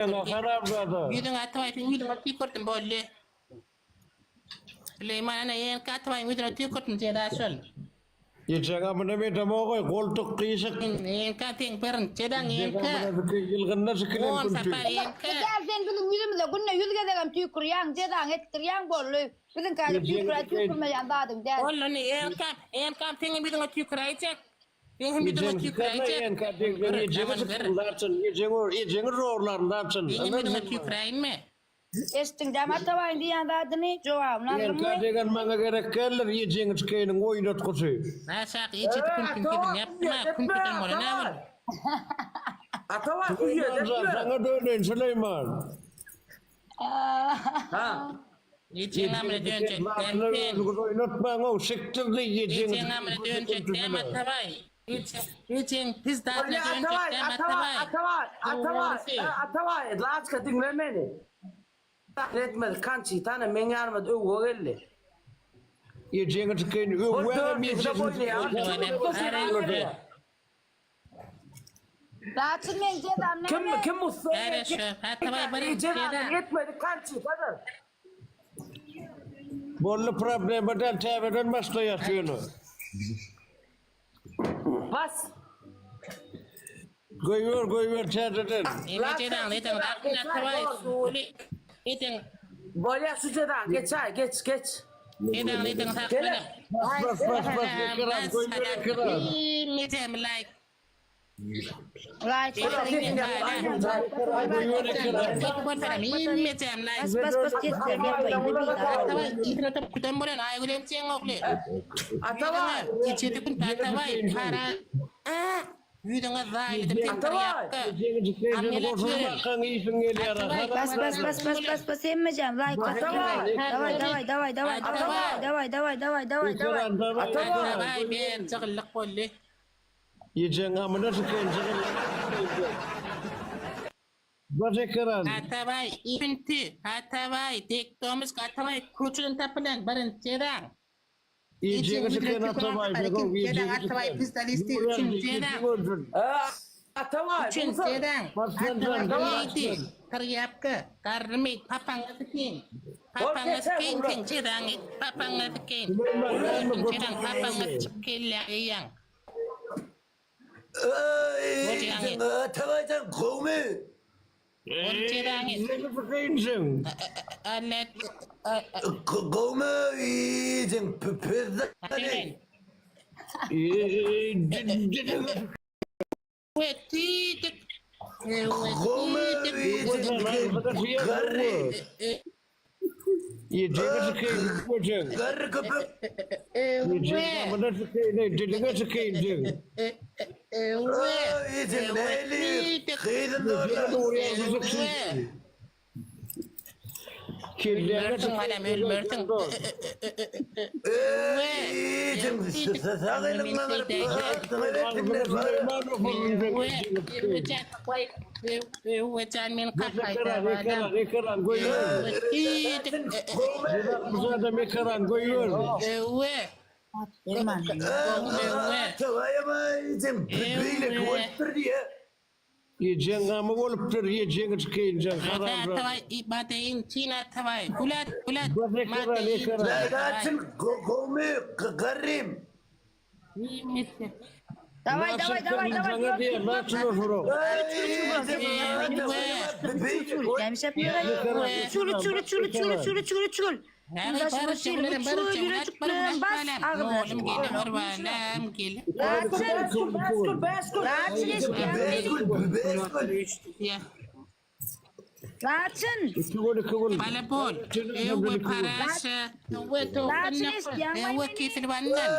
Haramzada. Ýüzüňe Atabaý seň ýüzüňe tüýkürdim boldy. Süleýman ana ýenki Atabaýyň ýüzüne tüýkürdim jeza şol. Ejeň amyna medemogoý goltuk gyşyk. Ýenka seň birinji jezaň Ejeň ýenka. amyna ziki ýylgynda sikilen On künti. sapar ýenka. Gel sen biziň ýüzümize günde ýüz gezegem tüýkürýäň, jezaňy etdirýäň boldy. Biziňkä Ejeň tüýkürä sikin. tüýkürmeýän zadyň däl. Boldy indi ýenka, ýenkam seňem ýüzüňe tüýküräýjek. Seňem ýüzüňe Ejeň sikerme tüýküräýjek. ýenka degden Gör, ejeňi aman gör. sikin larçyn ejeňi ejeňi zorlaryn larçyn. Seňem ýüzüňe tüýküräýinmi? Eşitdiň dämi Atabaýyň diýýän zadyny? Jogabyny Ýenka aldyňmy? degen maňa gerek däldir ejeňi sikeýiniň oýnatgysy. Naşak içi kümküm kidin ýapma kümküden bolan a bul. Atabaý uýa Süleýman jan etme. saňa döneýin Süleýman. Ha. Ejeň amyna dönjek däl Laçyna sen. özüňiz oýnatmaň-ow sikdirdi ejeňi Ejeň amyna dönjek däl Atabaý. Ejeň pizdasyna Bolýa dönjek Atabaý, däl Atabaý, Atabaý. Atabaý, Atabaý, Dogrusu. Atabaý, Laçka diňle meni. Etmedi, Konçitany meň ýanyma öwgä geldi. Ejeňi sikeýin Ol öwgäňem dördüsine ejesini boýlaýar. sikeýin. Laçyn meň jezam näme? Kim kim ussa? Garaşo, Atabaý birinji jeza. Etmedi, Konçitadyr. Boldy problema däl täzeden başlaýas ýöne. Bas. Goýber goýber täzeden. Ene jezaňy eden garkyn Atabaý suwly eden. Bolýa şu jezaň geçäý geç geç. Jezaňy eden saklana. Bas bas bas bas ekran goýber ekran. Mejem like. Laýk Bas bas bas sesler Atabaý. Bas bas bas bas bas bas hemmejäm laýk bas. Daway daway daway daway daway daway daway daway daway. Atabaý ben jygyllyk boldy. Ejeň amyna siken jygyllyk. Bas ekran. Atabaý ikinji, Atabaý dekdomyş Atabaý köçeden tapylan birinji jezaň. Ejeňi siken Atabaý begow ejeňi siken. Atabaý. Üçünji jezaň. Atabaý meýdi, tirýapka, garry meýit papaňa sikeýin. Papaňa sikeýin seň jezaňy, papaňa sikeýin. Dördünji jezaň papaňa syçyp kelläňi iýýäň. Eý, Atabaýjan gowmy? Gowmy iýdiň pizzany? Gowmy iýdiň garry? Ejeňi sikeýin göjeň. Garry köpek. Ejeň amyna sikeýin diliňe sikeýin seň. Ejeň näli? Gyzyn Kelläňe Ölmersiň ölmersiň. Ejeň sag eliň Ejeň gamy bolupdyr, ejeňi çykaýynjan haramzada. Daway daway daway daway. Çul çul çul çul çul çul çul. Laçyn. Iki gol iki gol. Bala bol. Ewe paraşa. Ewe Laçyn eşitýäňmi Ewe meni? kesilip alnan.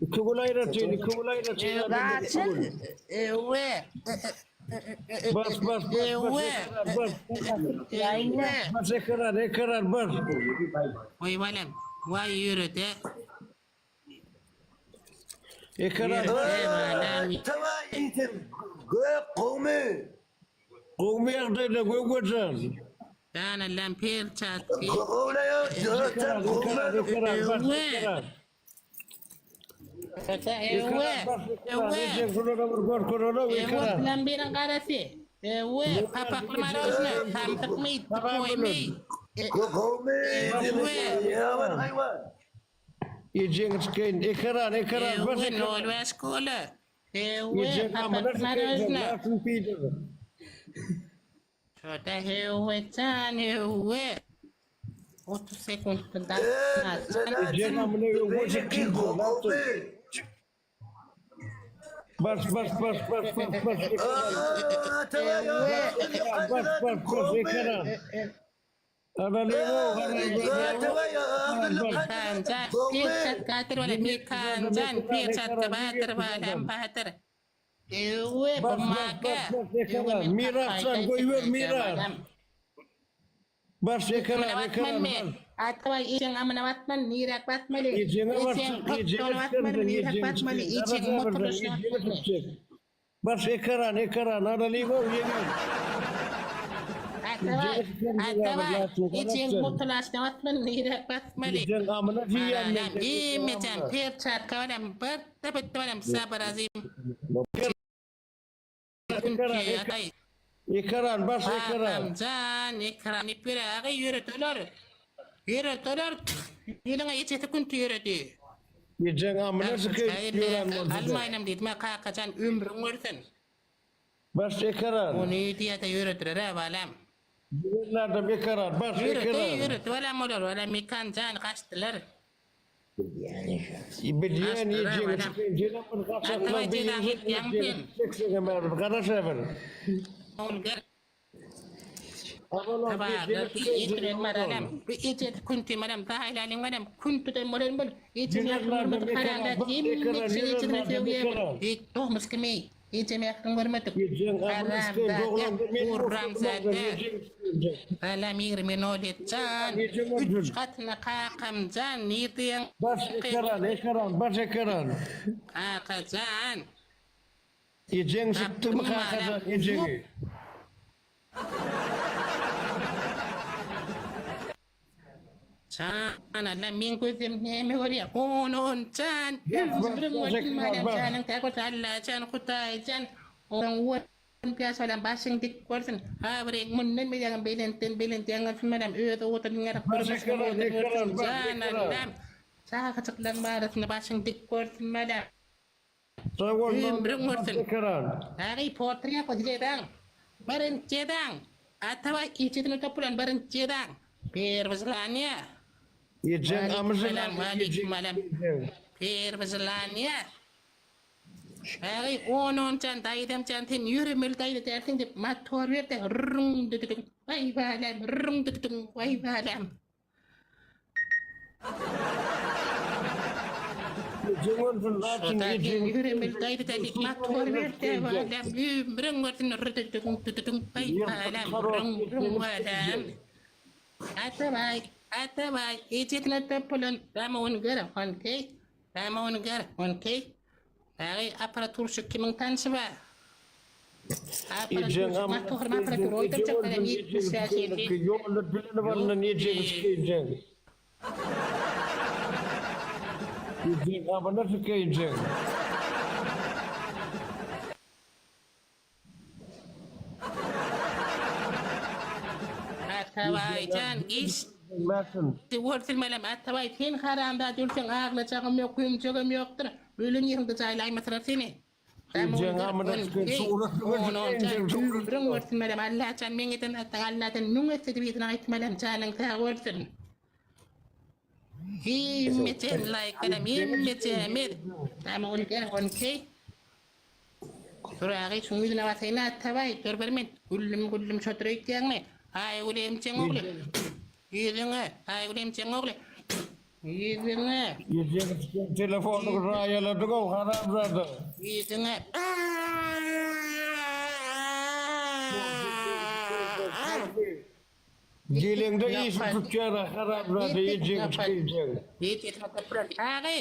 Iki gol aýratyn, iki gol aýratyn. Laçyn. Ewe. Bas bas bas bas bas. Bas ekran ekran bas. Oý balam. Waý ýörede. Ekran. Gowmy ýagdaýda göwgejan. Dana lan perçatki. Ekran ekran bas ekran. Ewe, ewe. Ejeň şulara bir görkezene Ewe, ekran. plombirin garasy. Ewe, papakly marojna, samsykmy, tupoýmy? Gowmy? Ýaman haýwan. Ejeňi çykaýyn. Ekran, ekran, bas Ewe, ekran. nol bäş kola. Ewe, Ejeň amyna papakly çykaýyn. marojna. Lasyn piýdir. Şoda hewe jan hewe. 30 sekuntda Ejeň amyna öňe çykaýyn. Gowmy? Bas, bas, bas, bas, bas, bas. Ekran, bas, bas, bas, ekran. Analego, Kanjan, perçat gatyr wala mi kanjan, perçat batyr wala batyr. Ewe Bas, bas, bumaka. bas, bas, ekran. Mirasdan goýber, miras. Bas ekran, ekran, bas. Ataway ejeň amyna batman, niräk batmaly? Ejeňe Ejeň barsyn, ejeňe hotdog batmaly, çıkarsan, niräk ejeňe batmaly? çıkarsan, Ejeň arada motorlaşyna ejeňe batmaly. tutacak. Bas ekran, ekran, analego, yemin. Ataway, ataway, ejeň motorlaşyna batmaly, niräk batmaly? Ejeň amyna diýen Maranam, iýmejäm, perçatka balam, bir de balam, sabır azim. Ekran, ekran, bas ekran. Kakamjan, ekran ipiragy ýöreteler. Ýöreteler. Ýylyň ejesi künti ýöredi. Ejeň amyna sıkayım, ýören bolsa. Almaýnam diýdim, kakajan ömrüň görsün. Bas ekran. Ony diýede ýörediler, ha balam. Ýerlerde ekran, bas Ýöredi, ekran. ýöredi, balam olar, balam Mekanjan gaçdylar. Bilýän Açdylar, ejeňi balam. çıkayım, gelin bir gaçaklar Ataway bir jezaňy etýäň sen. Çeksene bäri, garaş ebir. Ol gel. Aman Tabarlar, ýetiren maralam. Bu ejesi künti maram, daýlalyň maram, küntüden bolan bol. Ejem Ýürek ýakyn görmedik, barda haranda mekana, hemme ekran, kişi ýürek ejesini barda sögýär. mekana. Hiç domus kimi, ejem ýakyn görmedik. Ejeň amyna sıkayım, doglan men Haramzada, Balam 20 jan, Ejem öldür. üç gatyna kakamjan, nirdeýän Bas ekran, ekran, bas ekran. kakajan. Ejeň sıktı mı kakajan, ejeňi? Jan, Allah men gözüm näme görýär? On on jan. Ömrüm bas, bolsun bas, madam bas. janyň sag bolsun Allah jan Hudaý jan. Oň on piýasalan başyň dik bolsun. Ha bir mundan bilýän belentden belent ýaňyrsyn madam öz owadan ýaryp Bas durmasyn, ekran, owadan ekran, görsün. bas Jan ekran. Allah'ım. Çagaçyklaryň barasynda başyň dik görsün madam. Sag ol, Ömrüň bas bolsun. ekran. Agy portret jedaň. Birinji jedaň. Ataway içini topulan birinji jedaň. Первозвание. Ejeň amyna Aleyküm aleyküm selam. Первозвание. Agy on on jan daýdam jan sen ýöremeli daýda dersiň diýip motor berdi. Rrrň dedim. Waý balam, rrrň dedim. Waý balam. Ejeň öldür, laçyn Şoda ejeň. ýöremeli daýda diýip motor berdi. Balam ömrüň görsün rrrň dedim. Waý balam, rrrň rrrň balam. Atabay, atabay, ejesine topulan Ramon gar, onkey. Ramon gar, onkey. Agy apparatur şu kimiň tanşy bar? Ejeň Apparatur, amyna motor, apparatur oýdurjak balam 75 ýedi. Ýolda bileni baryndan ejeňi sıkayım. Ejeň amyna sıkayım. Atabay jan iş Laçyn. görsün balam atabay sen haramda dürseň aglajagym ýok, kömjegim ýokdur. Ölen ýeriňde jaýlaýmasylar seni. Ejeň amyna sıkayım, şu Ömrüň görsün balam Allah jan men eden hatta Allahdan müň etse diýip aýtmalam janyň sag bolsun. Himmetem like balam himmetem. Tamam ol gel onkey. Suragy şuň ýüzüne basaýyn atabay dur bir men. Güllüm güllüm şotur öýtýäňmi? Aý gülüm çeň ogly. Ýüzüňe, aý gülüm çeň ogly. Ýüzüňe, Ejeň sıkayım, telefonu raýaladyk o haramzada. ýüzüňe. Geleňde işi tutýar haramzada ejeňi sıkayım. Agy.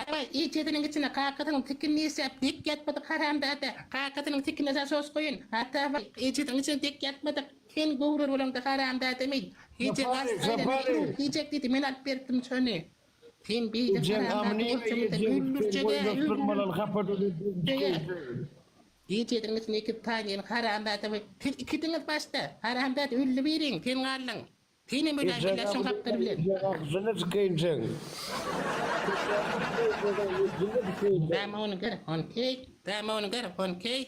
Aý, içediniň içine kakasynyň tikinini isep dik ýatmadyk haramzada. Kakasynyň tikinine sen sos goýun. Hatta içediniň içine dik ýatmadyk. Sen gowrur bolanda haramzada men. Hiç Sapari, sapari. Hiç diýdi men alyp berdim şony. Sen beýle Ejeň haramzada amyny bolsaň-da ejeň öldürjek-ä, goýbap durmalan hapa öldürjek-ä. Gijediň içinde iki tanyny haramzada we siz ikidiňiz başda. Haramzada öldi biriň, sen galdyň. Senem öläýmeli şoň gapdaly bilen. Agzyny sykeýinjeň. Däme ony gör, ony keý. Däme ony gör, ony keý.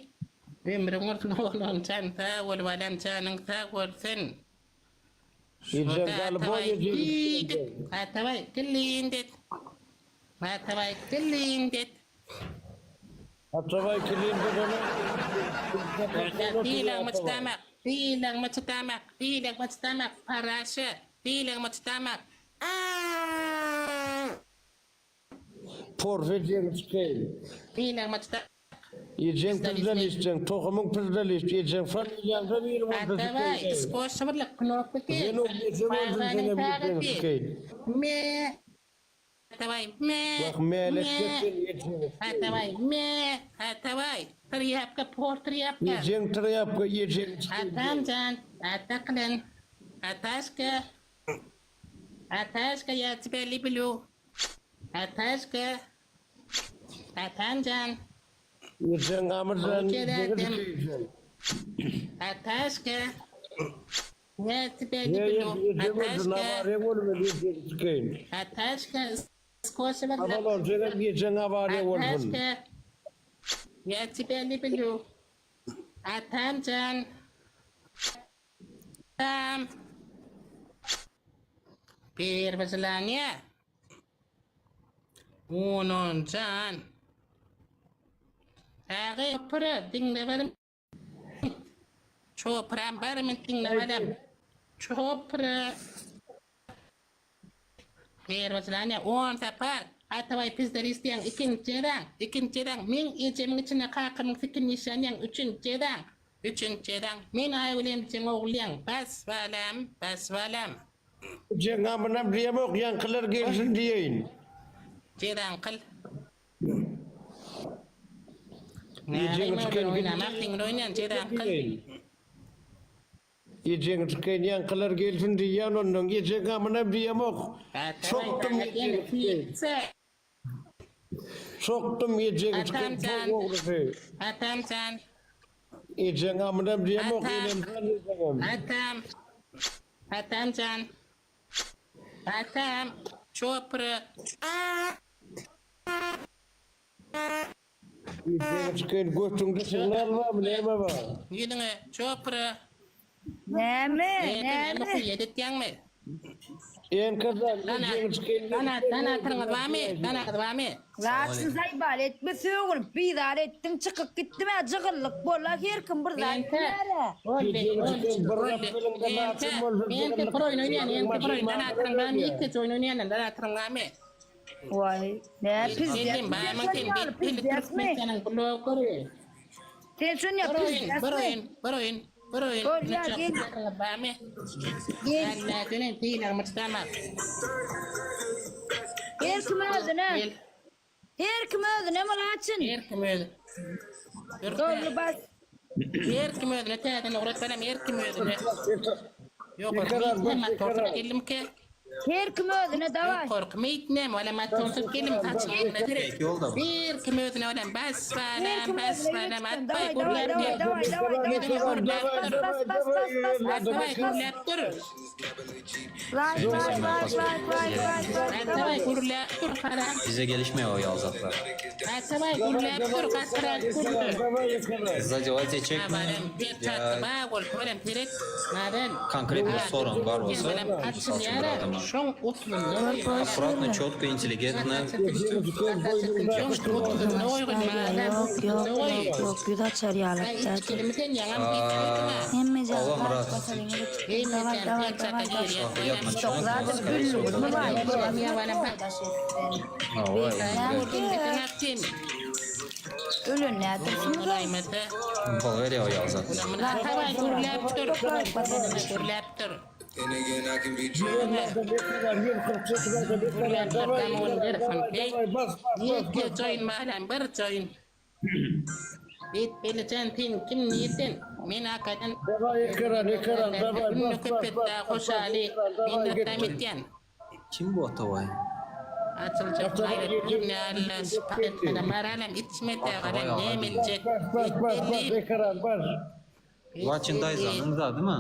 Ömrüň bolsun oglum jan sag bol balam janyň sag bolsun. Ejeň galyp Atabaý Atabaý killindet. Atabaý killindet. Atabaý killindet ony. Diýleňmi çydamak, diýleňmi çydamak, diýleňmi çydamak, paraşa, diýleňmi çydamak. Porse jeň çykaýyn. Diýleňmi çydamak. Ejeň pizden içjeň, tohumyň pizden iç, ejeň familiýaňda biri bolsa Atabaý, sikeýin. skoşa birlik knopka kes. Sen ol ejeň bolsun senem ejeňi sikeýin. Me. Atabaý, me. Wah mäleşjek sen ejeňi sikeýin. Atabaý, me. Atabaý, trýapka, por trýapka. Ejeň trýapka, ejeňi sikeýin. Atamjan, ata kylyn. Ataşka. Ataşka, ýa tebe liblю. Ataşka. Atamjan. Ejeň gamyr jan, ejeňi sikeýin. Ataşka. Ýa tebe Ýe, liblю. ejeň bolsun, Ataşka. awariýa bolmaly, ejeňi sikeýin. Ataşka. Skoşa birlik. Abalon, senem ejeň awariýa bolsun. Ataşka. Ýa tebe liblю. Atamjan. Atam. Первое желание. Onunjan. Ägy püre diňle berim. Çopram barmy diňle berim. Çopra. Первое желание on sapar. Atabaý pizder isteýäň ikinji jezaň, ikinji jezaň meň ejemiň içinde kakamyň sikini işlenýäň üçünji jezaň, üçünji jezaň men Aýgül emjeň ogulýaň bas balam, bas balam. Ejeň gamynam diýemok, ýaňkylar gelsin diýeýin. Jezaň kyl. Ejeňi Näme tüken oýnamak diňle oýnaýan jezaň kyl. Ejeňi tüken ýaňkylar gelsin diýýän ondan ejeň gamynam diýemok. Sokdum ejeňi tüken. Sokdum ejeňi tüken Atamjan. ogrusy. Atamjan. Ejeň gamynam diýemok Atam. enemjan ejeňem. Atam. Atamjan. Atam. Çopra. Ejeňi tüken götüňde signal barmy näme bar? Ýüzüňe çopra. Näme? Näme Näme? edýäňmi? Enkadan Dana, ejeňi tüken. dana, dana tyrňyz barmy? Dana gyz barmy? Laçyn saýbal etme sögünip bizar etdiň çykyp gitdim ä jygyllyk bola her kim bir zat Ente. diýär-ä. Boldy, Ejeňi boldy, tüken bir boldy. gapdalyňda Ente, laçyn bolsun, ente jygyllyk bir oýun oýnaýan, ente bir oýun. Dana tyrňyz barmy? Ikije oýun oýnaýan, dana tyrňyz barmy? Waý, nä pizdet Geldim, barmyň sen ýaly belli pizdetmi? Türkmenistanyň blogery. Sen şuny Bir oýun, bir pizdetmi? oýun, bir oýun, bir oýun. Bolýar, Uçak gel. tyrňyz barmy? Gel. Alla seni sylagymy çydamak. Her kim özüne. Gel. Her kim özüne Laçyn. Her kim özü. Dolly bas. Her kim özüne täzeden ugrat balam, her kim özüne. Ýok, Ýekarar, meýit näme, bas, tortup ýekarar. geldim ki. Her kim özüne daway. Kork, meýit näme, wala ma tortup geldim, saçyňa direk. Her kim özüne wala bas Her balam, kim bas özüne balam, ýetsin. atbaý Daway, daway, gürläp daway, gel. daway, daway, daway, Ýüzüňi daway. gürläp dur. Bas, bas, bas, bas, bas, Atbaý bas, bas. gürläp dur. Like, like, like, like, like, like, like, Atbaý daway. gürläp dur, haram. Bize gelişmiyor o yavzatlar. Atbaý gürläp dur, gasyrak gürle. Daway ýekarar. Задевайте çekme. Balam, bir Ya çatdy, ba bol, balam, seret. Madem. Konkret bir sorun var olsa, Balam, misal üçün bir adama. Şoň otuzunda Аккуратно, четко, интеллигентно. Ýok, ýok, ýok, ýok, ýüz açar ýaly. Hemme Allah murat. Daway, daway, daway, daway. Yapma, Çok zaten güllü, bu var. Ой, Ölün nädirsin Болгария o yavzatlar. Then again, I can be driven. Ýekarar, 148 ýekarar, daway, daway, daway, bas, bas, bas, bas. Join balam, bir join. Bit belican tin kim niyetin? Men akadan Daway ýekarar, ýekarar, daway, bas, bas, bas, bas, Hoşali, ýekarar, daway, men git. damityan. Kim bu Atavay? Açyljak gaýrat gülne alla şypa maralam içmede galan näme etjek Bas bas bas bas ekran bas. Laçyn daýzanyň zadymy?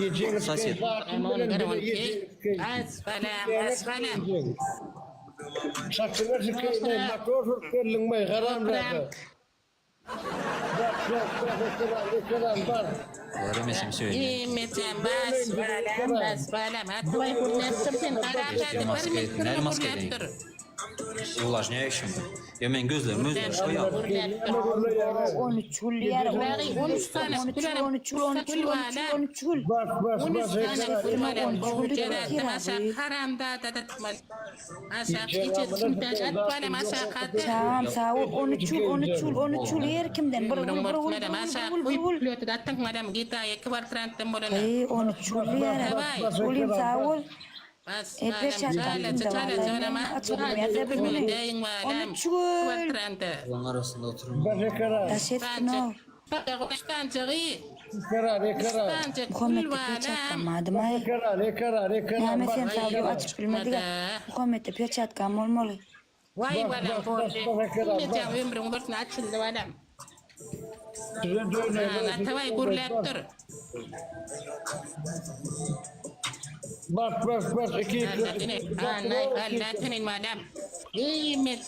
Ejeňi Sosed. Assalam assalam. Saçyňa sikeýin motor sürüp geldiňmi haramzada. Bas bas bas ekran ekran bas. Olar hem söýünýär. Emejem bas balam bas balam Atabaý gürläpdir sen haramzada bir Maska minut näme maska gürläpdir. Увлажняющим. Ýa men gözlerim özleri şo ýaly. Gürläpdir. 13 gül ýer. 13 tane 13 gül, 13 gül, 13 gül, 13 gül, 13 gül. Bas bas 13 bas tane ekran. gülmelen 13 gül jeratym aşak haramzada da tutmaly. Aşak içe çimden at balam aşak at. Tamam sag bol. 13 gül, 13 gül, 13 gül her kimden bir gül, bir gül, bir gül, bir gül, bir gül. Plötü attyň madam gita eki kwartrantdan bolany. Ey 13 gül ýer. Bas, Gülüm sag bol. Bas E, balam perçat çala aldım da çala vallahi. çala ma. Açıldım ya da bilmiyorum. Deyin balam. 13 gül. Kwartranta. Olaryň arasynda oturma. Bas ekran. Daş etsin o. Stancagy. Ekran ekran. Stancak Muhammed gül perçatkam balam. adım ay. Ekran ekran ekran. Näme Bas sen sag bol ekran. açyp bilmedik. Muhammed perçatkam bolmaly. Vay Bas, balam bas, boldy. bas, bas, ekran, Bilmeyeceğim bas. ömrüň bolsun açyldy balam. Size döneyim. Atabay gürläpdir. Bas bas bas iki Allatini, anay, allatini madam. Imet.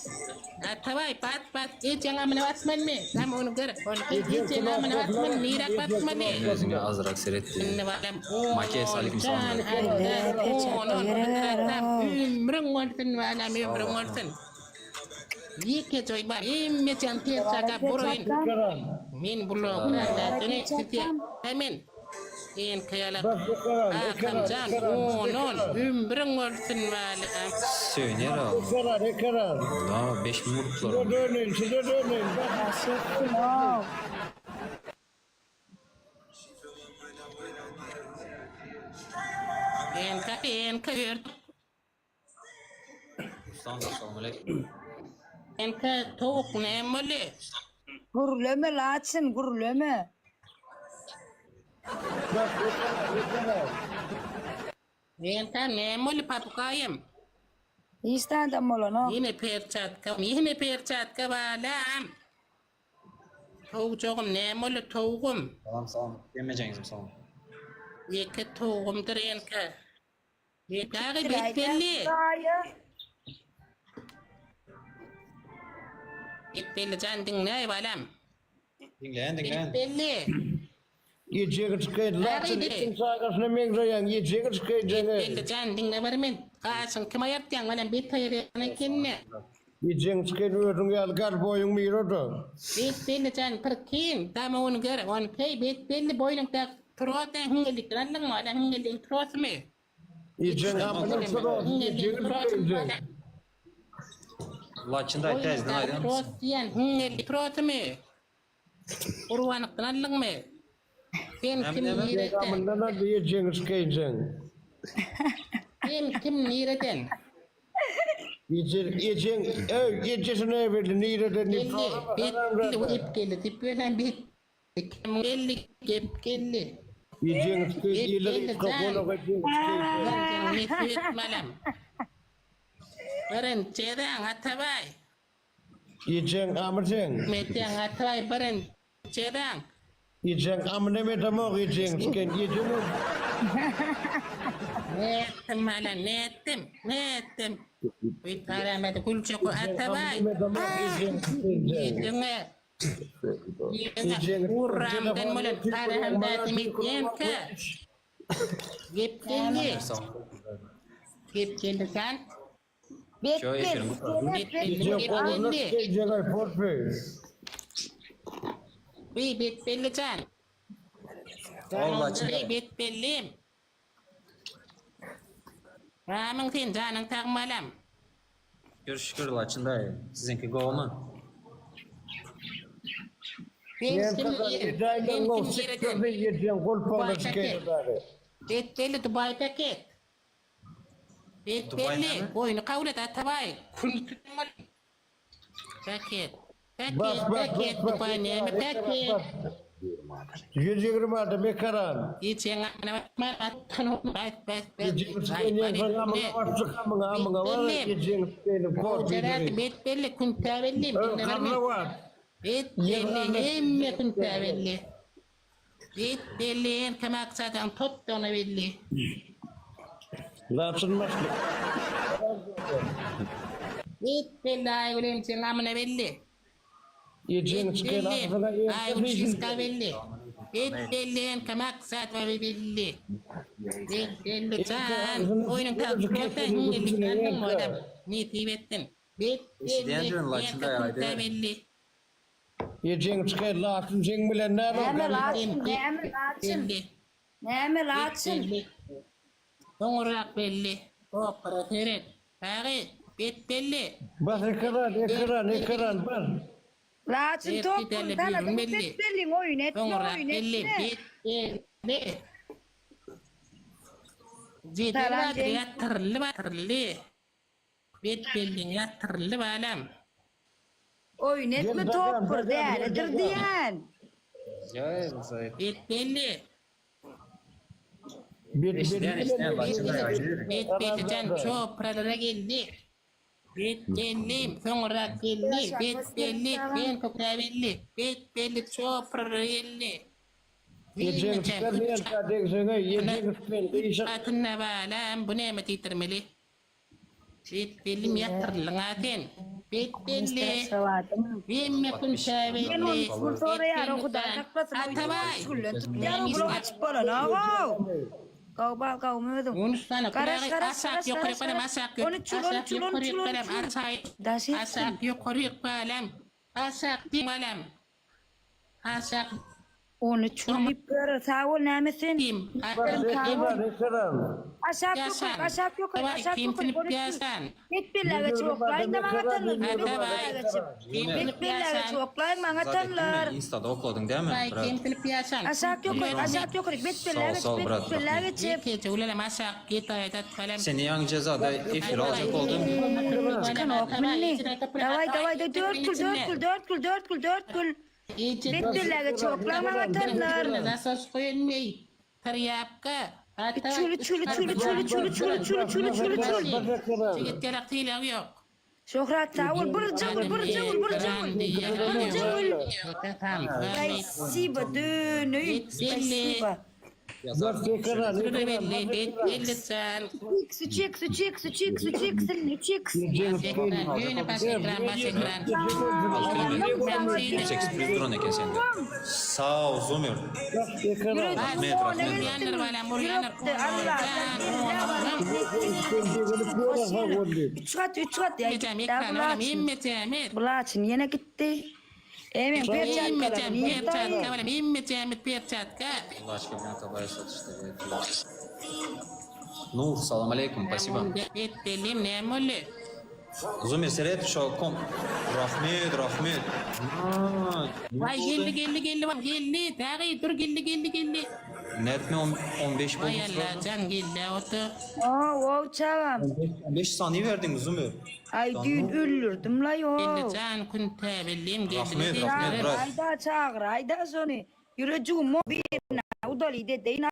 Atabay pat pat ejeň amyna basmanmy? Tam ony gör. Ony ejeň amyna basman, nirak basmany. Özüňe azrak seret diýdi. Indi balam. Makes aleyküm salam. Ömrüň bolsun balam, ömrüň bolsun. Ýeke joý bar. Emmejan perçaka buroýun. Ekran. Men bloglar Hemen. En kyýalak. Bas ekran. Ekran. Akamjan, Ekran. onon, ömrüň bolsun balam. Söýünýär o. Ekran ekran. Da 5000 uruplar. Size döneyim size döneyim. Bas. Daş etsin o. Enka, enka ört. Ustam assalamu aleyküm. Enka towuk näme boldy? Gürleme laçyn, gürleme. Bas ekran ekran. Enka näme boldy papugaýym? Hiç adam bolan o. Ýene perçatka, ýene perçatka balam. Towukjagym näme boldy towugum? Salam salam. Demejäňizmi salam. Ýeke towugumdyr enka. Ýeke betbelli. Betbelli jan diňle balam. Diňleýän diňleýän. Betbelli. Ýejegi çykaýyn. Laçyn Nerede? itin çagasyna meňzeýän. Ýejegi çykaýyn. Betbelli jan diňle bar men. Gaşyň kim aýartýaň balam bet aýarýan ekenine. Ýejegi çykaýyn özüň ýaly gal boýuň miro-da. Betbelli jan pirkin. Dama ony gör. Ony peý betbelli boýnuňda trosa hüňňelikden aldyňmy? Balam hüňňeligiň trosymy? Ýejegi amyna trosu. Ýejegi çykaýyn. Laçyn daýy täzeden aýdar Tros mısyn? diýen hüňňelik trosymy? Gurbanlykdan aldyňmy? Sen Näme, kim näme? nireden? Amyndan aldy ýejegi çykaýyn. Sen kim nireden? Ýejegi ýejegi öý ýejesine berdi nireden diýip Geldi, betbelli gep geldi. Diýip bilen bet. Kim geldi, gep geldi. Ýejegi çykaýyn ýyly Betbelli jan. golaga ýejegi çykaýyn. Nesip etmelem. Birinji jezaň Atabay. Ýejegi amyň. Metýän Atabay birinji jezaň. Ýejegi amyna metamok ýejegi çykaýyn. Ýejegi Ne etdim bana, ne etdim, ne etdim? Bir karameti gülçe ko Atabay. metamok ýejegi çykaýyn. Ýediňe. Ýediňe. Urramdan bolan karameti metýänkä. Gep geldi. Gep geldi sen. Şo Betbel. efiriň gutardy. Bet belli, Ýejegi gep goluna geldi. çykaýyn porfi. Bir bet belli can. Ol Laçyn Bir daýy. bet bellim. Ramyň sen janyň tagmalam. Şükür şükür Laçyn daýy. Siziňki gowmy? Sen Men kim kadar nireden? edayla Sen o kim nireden? siktirdi yediğin kol Dubai palı çıkaydı paket. bari. Bet belli Dubai paket. Bet Dubai belli. näme? Boýny kabul et Atabay. Kun tutmaly. Paket. Bas Paket, bas paket bas bas. Dubai näme Ekran, paket. bas. 126 mekaran. Geçen amına bakma attan bas bas bas. Geçen sen amına başlık amına amına var. Geçen benim kor Cerat bet belli kunta belli. Karla var. Bet belli hemme kunta belli. Bet belli en kemak zaten tot ona belli. Laçın başlık. Bet belli ay ulen sen amına belli. Geçen çıkan ağzına Ay uçiska belli. Bet belli en kemak zaten belli. Bet belli can. Oyunun kalkmakta hingelik anladın mı adam? Nitip ettin. Bet belli Eşidýän en laçyn da kunta aýdy. belli. Geçen çıkan laçın sen bilen ne Näme var? laçyn, näme laçyn. Belli. Näme laçyn. Belli. Soňurak belli. Opera seret. Agy, bet belli. Bas ekran ekran ekran bas. Laçyn Bet top belli, tanadym belli. bet belli oýun etme Soňurak oýun belli. etme. Bet belli. Jedel Salam badyr Cenk. ýatyrly batyrly. Bet belli ýatyrly balam. Oýun etme Gel, top gel, gel, dälidir gel. diýen. Bet belli. Bir Eşidýän eşidýän laçyn da aýdy. Bet belli can çopralara geldi. Bet belli, soňurak belli. Bet belli, ben kökä belli. Bet belli çopralara geldi. Geçen çıkan ne degsene geçen çıkan işe Atynna balam, bu näme diýdirmeli? Bet belli ýatyrlyň aten. Bet belli. Hemme kun şäbelli. Men onu kur soraýar o Hudaý saklasyn. Atabay. Ýa bu açyp bolan aw. Gaw ba gaw özüň. Onu sana Garaş, garaş, aşak garaş, ýokary garaş, balam garaş. aşak Onu çul, onu çul, onu çul, onu çul. Daş etsin. Aşak ýokary balam. Aşak diýim balam. Aşak Onu çul diýip sag ol näme sen? diýim. ekran ekran. Aşak ýokary, aşak ýokary, aşak Kim ýokary. tinip Onu çul. ýasan? Bet belläge çoklaýyn da maňa tanlar. Bet Atabay. belläge Kim Bet tinip belläge ýasan? çoklaýyn maňa Zat etdin tanlar. mi? Instada okladyň dämi? Bay Brat. kim tinip ýasan? Aşak ýokary, aşak ýokary. Bet Sağ ol, belläge sağ ol, bet brat, belläge çep. Gece ulalım aşak git aydat balam. Seni ýaňy jezada efir aljak oldum. Çıkan ok milli. Davay davay da dört kül dört kül dört kül dört kül dört kül. Bet belläge çoklaýyn maňa tanlar. Nasıl koyulmay? Taryapka. Çul çul çul çul çul çul çul çul çul çul. Çigit gerek değil yok. Şöhrat sağ ol. Bir cıvıl bir cıvıl bir cıvıl. Bir cıvıl. Спасибо dönüyüm. Спасибо. Bas ekran ekran. Belli, belli sen. X 3 X 3 X 3 X 3 X 3 X. Yine bas ekran, bas ekran. 18 plus duran eken sende. Sağ ol Zumir. Bas ekran. Rahmet, rahmet. Yanır balam, vur yanır. Allah. Üç kat üç kat ya. Hocam ekran, balam, imme cemir. Bulaçın yine gitti. Emin bir İmme çatkalar. cemir, bir çatka, balam, imme cemir, bir çatka. Laçka bilen tabaya satıştı. Nur, salam aleykum, спасибо. Bet bellim, ne molli? Zumir seret şo kom. Rahmet, rahmet. Aa, Vay geldi geldi geldi bak geldi. Dağı dur geldi geldi geldi. Net mi 15 Vay buldun Allah sırada? can geldi otu. Oo, o çavam. 15 saniye verdin Zumir. Ay dün öldürdüm la yo. Geldi can kunte bellim geldi. Rahmet, rahmet, brat. Ayda çağır, ayda sonu. Yürücüğüm mo bir na udali de deyna.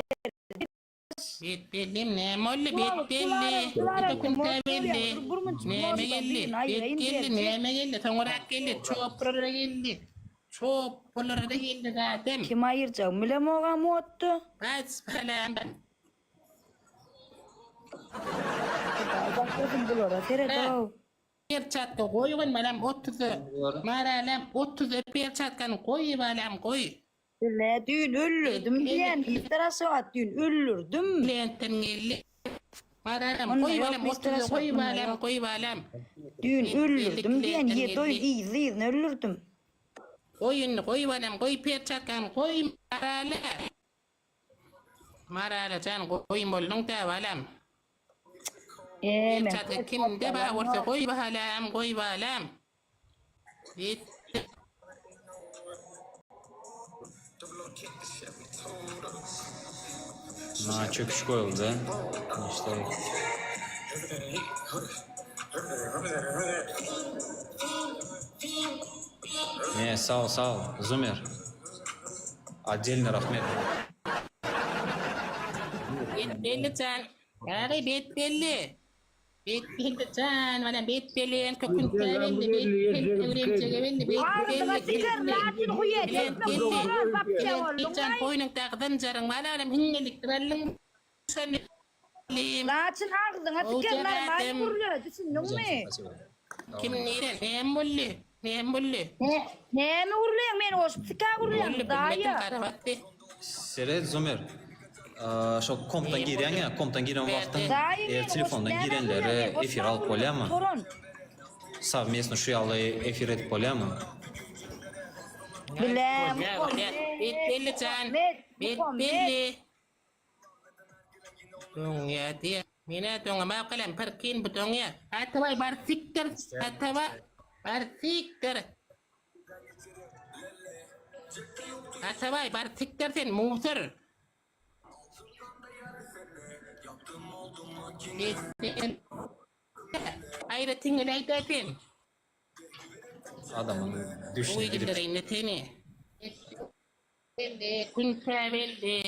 Bet bellim ne molli bet belli. Otu kunte belli. Neme geldi? Bet geldi neme geldi? Soňurak geldi. Çoprara geldi. Çoprara geldi zaten. Kim ayıracak? Bilem oğa mottu. Bas falan ben. Bakıyordum bulara. Seret o. Perçatka goýgun malam 30. Maralam 30 perçatkany goý balam goý. Ne dün öldürdüm diyen. İftirası at dün öldürdüm. Lenten geldi. Maralam Onda goý yok, balam Mr. 30 goý Asad, balam yok. goý balam. Dün öldürdüm diyen. Yedi oyun izli izini öldürdüm. Goýun goý balam goý perçatkany goý marala. Marala can goý bolduň da balam. Eee Perçatka kimde ba bolsa goý balam goý balam. Bet Na çöküş koyuldu. İşte Ne sağ ol sağ ol Zumir. Отдельно rahmet. Bet belli jan. Ýa bet belli. Bet belli jan, mana bet belli, kökün belli, bet belli, belli, bet Agzyňa siker laçyn huýet etme gutaran papça bolduň Jan aý. boýnuňdaky zynjaryň malalym hiňňelikdirelliň şony. Laçyn agzyňa siker normal gürle düşündiňmi? Kim nire näme boldy? Näme boldy? Näme gürleýäň meni goşup sikä gürleýäň daýa. Seret Zumer. Şo kompdan girýäň ýa, kompdan giren wagtyň eger telefondan girenleri efire alyp bolýamy? Sowmestno şu ýaly efir edip bolýamy? Bilem. Bet belli jan. Bet belli. Doňýa diýä. Menä doňamap galam pyrkyn bu doňýa. Atabaý bar sikdir Atabaý bar sikdir. Atabaý bar sikdir sen musor. Sen aýratyn aýda sen. Adamyň düşüne gidip. Seni. Belli, künkä belli.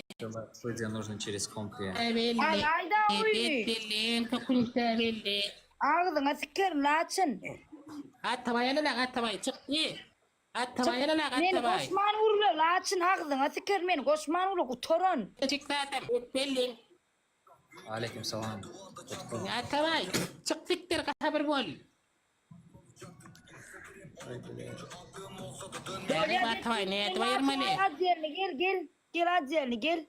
Студия нужно через комп. Belli. Ay ayda oýny. Belli, künkä belli. Agzyňa sikerim laçyn. Atabaý ala atabaý çykdy. Atabaý ala Meni atabaý. goşman gürle laçyn agzyňa sikerim meni goşman gürle gutaran. Çık zaten belli. Aleyküm salam. Atabaý çyk sikdir gahabir bol. Atabaý ne atabaý ýermeli. Gel gel gel gel gel.